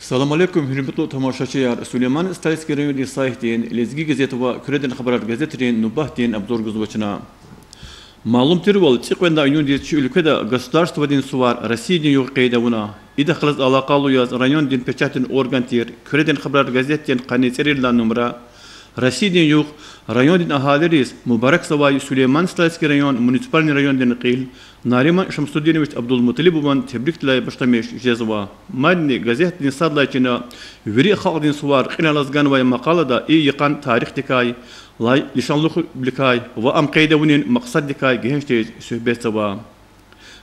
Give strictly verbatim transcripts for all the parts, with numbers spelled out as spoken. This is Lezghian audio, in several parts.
Салам алейкум, гьуьрметлу тамашачияр! Сулейман-Стальский райондин сайтдин, Лезги газет ва Куьредин хабарар газетрин нубатдин обзор гузва чна. Малум тирвал, цӀикьвед лагьай июндиз чи уьлкведа государстводин сувар Россиядин югъ къейд авуна. Идахъ галаз алакъалу яз райондин печатдин орган тир Куьредин хабарар газетдин къанни цӀерид лагьай нумра Россиядин югъ райондин агьалийриз мубаракзавай Сулейман-Стальский район муниципальный райондин кьил Нариман Шамсудинович Абдулмуталибован тебрикдилай башламиш жезва. Мадни газетдин сад лагьай чина вири халкьдин сувар кьил алаз ганвай макъалада и йикъан тарихдикай, лишанлувиликай ва ам къейд авунин макьсаддикай гегьенш тийиз суьгьбетзава.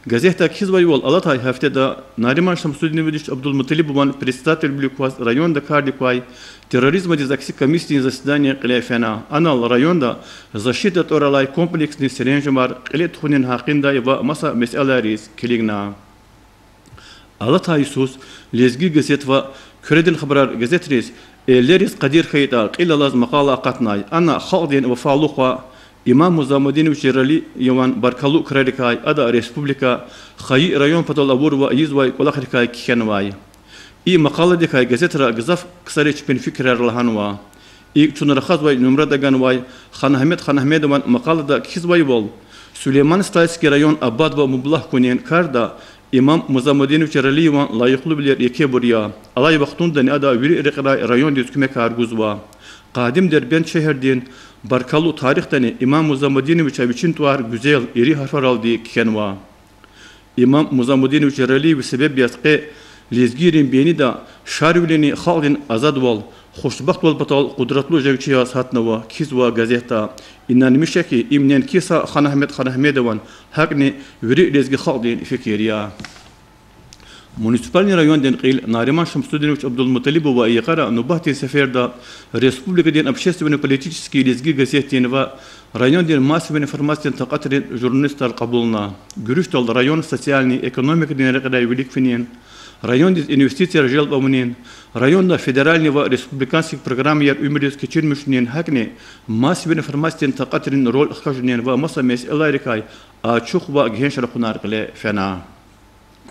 Газетда кхьизвайвал, алатай гьафтеда Нариман Шамсудинович Абдулмуталибован председателвилик кваз районда кардик квай терроризмдиз акси комиссиядин заседание кьиле фена. Анал районда защита тӀвар алай комплексный серенжемар кьиле тухунин гьакъиндай ва маса месэлайриз килигна. Алатай йисуз Лезги газет ва Куьредин хабарар газетриз, эллериз къадир хьайитӀа, кьил алаз макъала акъатнай. Ана халкьдин вафалу хва Имам Музамудинович Яралиеван баркаллу крарикай, ада республика, хайи район патал авурвай ийизвай кӀвалахрикай кхьенвай. И макъаладикай газетра гзаф ксари чпин фикирар лагьанва. ИкӀ чун рахазвай нумрада ганвай Ханагьмед Ханагьмедован макъалада кхьизвайвал, Сулейман-Стальский район абад ва мублагь хьунин карда Имам Музамудинович Яралиеван лайихлувилер екебур я. Алай вахтундани ада вири рекьерай райондиз куьмекар гузва. Къадим Дербент шегьердин баркаллу тарихдани Имам Музамудиновича вичин тӀвар гуьзел, ири гьарфаралди кхьенва. Имам Музамудинович Яралиев себеб яз къе лезгийрин бейнида Шарвилини халкьдин азадвал, хушбахтвал патал къудратлу женгчи яз гьатнава, кхьизва газетда. Инанмиш я хьи, им неинки са Ханагьмед Ханагьмедован, гьакӀни вири лезги халкьдин фикир я. Муниципальный райондин кьил Нариман Шамсудинович Абдулмуталибова йикъара нубатдин сеферда республикадин общественно-политический Лезги газетдин ва райондин массовый информациядин такьатрин журналистар кьабулна. Гуьруьшдал район социальный, экономикадин рекьерай вилик финин, райондиз инвестицияр желб авунин, районда федеральный ва республиканский программаяр уьмуьрдиз кечирмишунин, гьакӀни массовый информациядин такьатрин роль хкажунин ва маса месэлайрикай ачух ва гегьенш рахунар кьиле фена.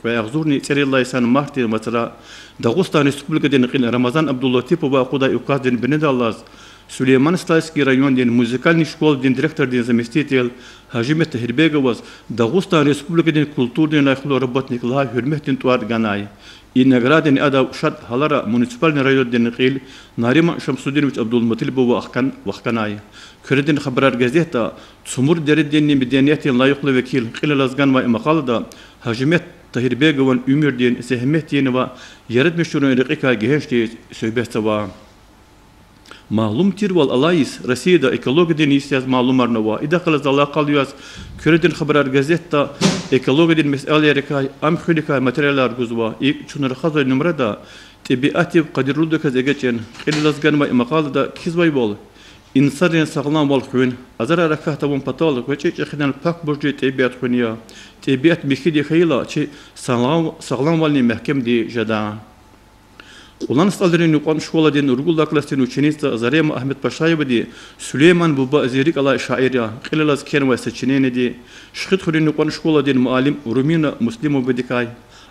Кьве агъзурни цӀерид лагьай йисан мартдин вацра Дагъустан Республикадин кьил Рамазан Абдулатипова акъудай указдин бинедаллаз Сулейман-Стальский райондин музыкальный школадин директордин заместитель Гьажимет Тагьирбеговаз Дагъустан Республикадин культурадин лайихлу работник лагьай гьуьрметдин тӀвар ганай. И наградани адав шад гьалара муниципальный райондин кьил Нариман Шамсудинович Абдулмуталибова вахкан-, вахканай. Куьредин хабарар газетда Цумур дерединни медениятдин лайихлу векил кьил алаз ганвай макъалада Гьажимет Тагьирбегован уьмуьрдин, зегьметдин ва яратмишунрин рекьикай гегьенш тийиз суьгьбетзава. Малум тирвал, алай йис Россияда экологиядин йис яз малумарнава. Идахъ галаз алакъалу яз Куьредин хабарар газетда экологиядин месэлайрикай, ам хуьникай материалар гузва. ИкӀ чун рахазвай нумрада ТӀебиатдив къадирлудаказ эгечӀин кьил алаз ганвай макъалада кхьизвайвал, инсанрин сагъламвал хуьн, азарар акахь тавун патал гъвечӀи-чӀехидан пак буржи тӀебиат хуьн я. ТӀебиат михьиди хьайила, чи сагълам-, сагъламвални мягькемди жеда. Кьулан СтӀалрин юкьван школадин ругуд лагьай классдин ученица Зарема Агьмедпашаевади Сулейман буба зи рикӀ алай шаир я кьил алаз кхьенвай сочинениеди, Шихидхуьруьн юкьван школадин муаллим Румина Муслимовадикай,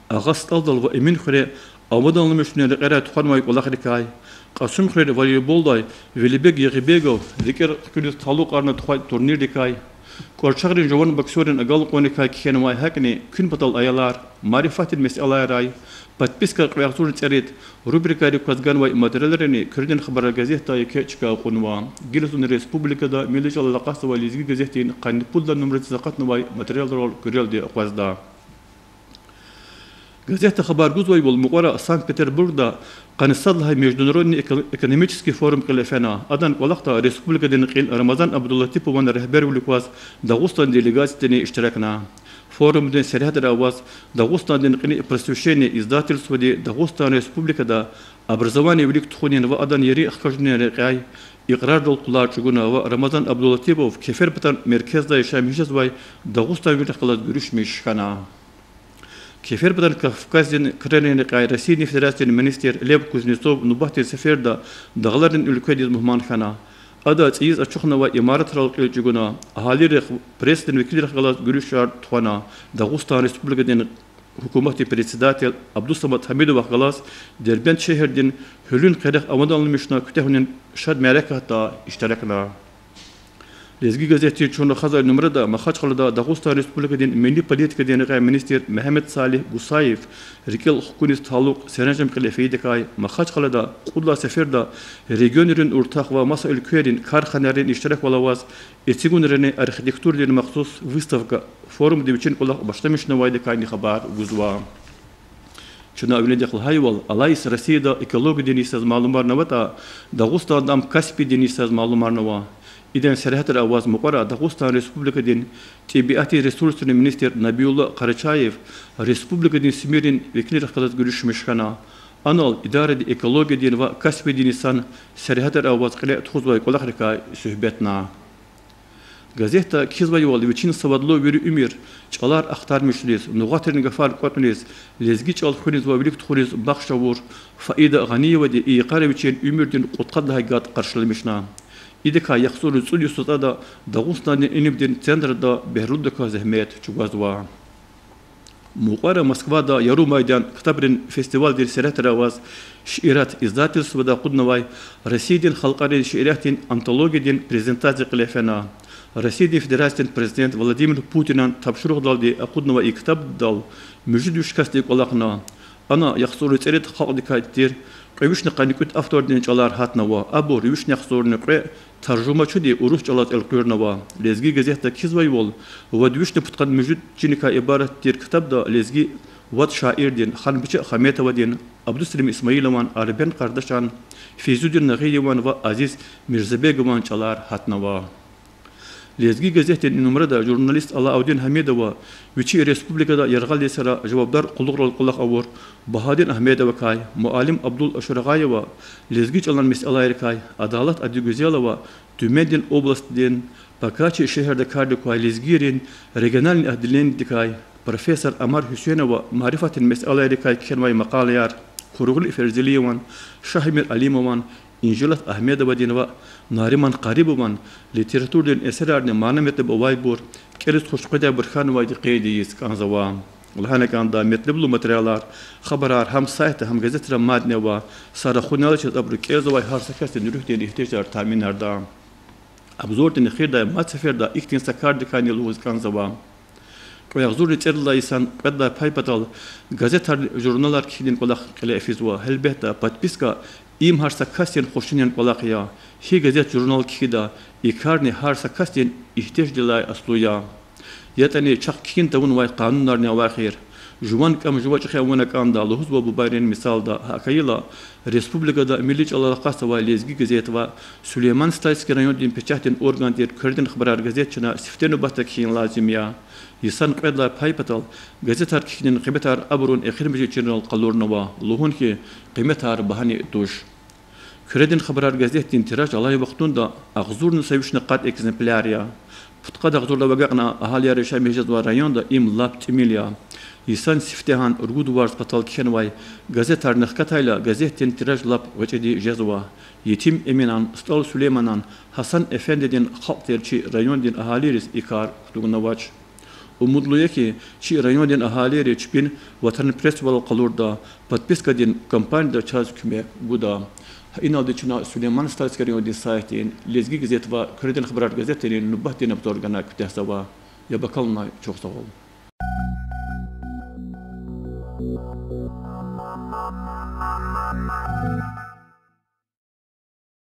Агъа СтӀалдал ва Эминхуьре аваданламишунрин рекьерай тухванвай кӀвалахрикай, Кьасумхуьрер волейболдай Велибег Ягъибегов рикӀер хкуьниз талукьарна тухвай турнирдикай, КӀварчагърин жуван боксёррин агалкьунрикай кхьенвай, гьакӀни Куьн патал аялар, марифатдин месэлайрай, Подписка кьве агъзурни цӀерид рубрикайрик кваз ганвай материалрини Куьредин хабарар газетдай еке чка кьунва. Гила зун республикада милли чӀалал акъатзавай Лезги газетдин къанни пуд лагьай нумрадиз акъатнавай материалрал куьрелди акъвазда. Газетда хабар гузвайвал, мукьвара Санкт-Петербургда къанни сад лагьай международный эко-, экономический форум кьиле фена. Адан кӀвалахда республикадин кьил Рамазан Абдулатипован регьбервилик кваз Дагъустандин делегациядини иштиракна. Форумдин сергьятра аваз Дагъустандин кьилин Просвещение издательстводи Дагъустан Республикада образование вилик тухунин ва адан ери хкажунин рекьяй икьрардал кьулар чӀугуна ва Рамазан Абдулатипов Кеферпатан меркезда яшамиш жезвай дагъустанвийрихъ галаз гуьруьшмиш хьана. Кеферпатан Кавказдин крарин рекьяй Россиядин Федерациядин министр Лев Кузнецов нубатдин сеферда Дагъларин уьлкведиз мугьман хьана. Ада цӀийиз ачухнавай имаратрал кьил чӀугуна, агьалийрихъ, прессадин векилрихъ галаз гуьруьшар тухвана. Дагъустан Республикадин гьукуматдин председатель Абдусамад Гьамидовахъ галаз Дербент шегьердин гьуьлуьн къерех авуналмишна куьтягьунин шад мярекатда иштиракна. Лезги газетдин чун рахазвай нумрада Махачкъалада Дагъустан Республикадин милли политикадин рекьяй министр Мегьамед Салигь Гусаев рикӀел хкуниз талукь серенжем кьиле фейидакай Махачкъалада кьуд лагьай сеферда регионрин уртах ва маса уьлквейрин карханайрин иштираквал аваз эцигунрини архитектурадин махсус выставка-форумди вичин кӀвалах башламишнавайдакайни хабар гузва. Чна винидихъ лагьайвал, алай йис Россияда экологиядин йис яз малумарнаватӀа, Дагъустанда ам Каспиядин йис яз малумарнава. Идан сергьятра аваз мукьвара Дагъустан Республикадин тӀебиатдин ресурсрин министр Набиуллагь Къарачаев республикадин СМИ-рин векилрихъ галаз гуьруьшмиш хьана. Анал идарадин экологиядин ва Каспиядин йисан сергьятра аваз кьиле тухузвай кӀвалахрикай суьгьбетна. Газетда кхьизвайвал, вичин савадлу вири уьмуьр чӀалар ахтармишиз, нугъатрин гафар кӀватӀуниз, лезги чӀал хуьниз ва вилик тухуниз бахш авур Фаида Гъаниевади и йикъара вичин уьмуьрдин кьудкъад лагьай гад къаршиламишна. Идакай яхцӀурни цӀуд йисуз ада Дагъустандин илимдин центрда бегьерлудаказ зегьмет чӀугвазва. Мукьвара Москвада Яру майдан ктабрин фестивалдин сергьятра аваз Шиират издательствода акъуднавай Россиядин халкьарин шииратдин антологиядин презентация кьиле фена. Россиядин Федерациядин Президент Владимир Путинан тапшуругъдалди акъуднавай и ктабдал муьжуьд виш касди кӀвалахна. Ана яхцӀурни цӀерид халкьдикай тир кьве вишни къанни кӀуьд автордин чӀалар гьатнава, абур вишни яхцӀурни кьве таржумачиди урус чӀалаз элкъуьрнава. Лезги газетда кхьизвайвал, вад вишни пудкъад муьжуьд чиникай ибарат тир ктабда лезги вад шаирдин, Ханбиче Хаметовадин, Абдуселим Исмаилован, Арбен Къардашан, Фейзудин Нагъиеван ва Азиз Мирзабегован чӀалар гьатнава. Лезги газетдин и нумрада журналист Алаудин Гьамидова вичи республикада яргъал йисара жавабдар къуллугърал кӀвалах авур Багьадин Агьмедовакай, муаллим Абдул Ашурагъаева лезги чӀалан месэлайрикай, Адалат Адигуьзелова Тюмендин областдин Покачи шегьерда кардик квай лезгийрин региональный отделениедикай, профессор Амар Гьуьсейнова марифатдин месэлайрикай кхьенвай макъалаяр, Куругъли Ферзилиеван, Шагьэмир Алимован, Инжилат Агьмедовадин ва Нариман Къарибован литературадин эсерарни мана-метлеб авайбур, кӀелиз хуш къведайбур хьанвайди къейд ийиз кӀанзава. Лагьана кӀанда, метлеблу материалар, хабарар гьам сайтда, гьам газетра мадни ава, са рахунал чаз абуру кӀелзавай гьар са касдин руьгьдин игьтияжар таъминарда. Обзордин эхирдай мад сеферда ихьтин са кардикайни лугьуз кӀанзава. Кьве агъзурни цӀерид лагьай йисан кьвед лагьай пай патал газетарни журналар кхьинин кӀвалах кьиле физва. Гьелбетда, подписка им гьар са касдин хушунин кӀвалах я. Гьи газет-журнал кхьида, и карни гьар са касдин игьтияждилай аслу я. ЯтӀани чахъ кхьин тавунвай къанунарни авай хьи, жуван кӀам жува чӀехи авуна кӀанда лугьузва бубайрин мисалда. Гьакӏ хьайила, республикада милли чӀалал акъатзавай Лезги газет ва Сулейман-Стальский райондин печатдин орган тир Куьредин хабарар газет чна сифте нубатда кхьин лазим я. Йисан кьвед лагьай пай патал газетар кхьинин къиметар абурун эхиримжи чинрал къалурнава, лугьун хьи, къиметар багьани туш. Куьредин хабарар газетдин тираж алай вахтунда агъзурни са вишни къад экземпляр я. Пудкъад агъзурдав агакьна агьалияр яшамиш жезвай районда им лап тӀимил я. Йисан сифтегьан ругуд варз патал кхьенвай газетарни хкатайла, газетдин тираж лап гъвечӀиди жезва. Етим Эминан, СтӀал Сулейманан, Гьасан Эфендидин халкь тир чи райондин агьалийриз и кар кутугнавач. Умуд я хьи, чи райондин агьалийри чпин Ватанпресвал къалурда, подпискадин кампанияда чаз куьмек гуда. Гьа иналди чна Сулейман-Стальский райондин сайтдин, Лезги газет ва Куьредин хабарар газетрин нубатдин обзор гана куьтягьзава. Яб акалунай чухсагъул.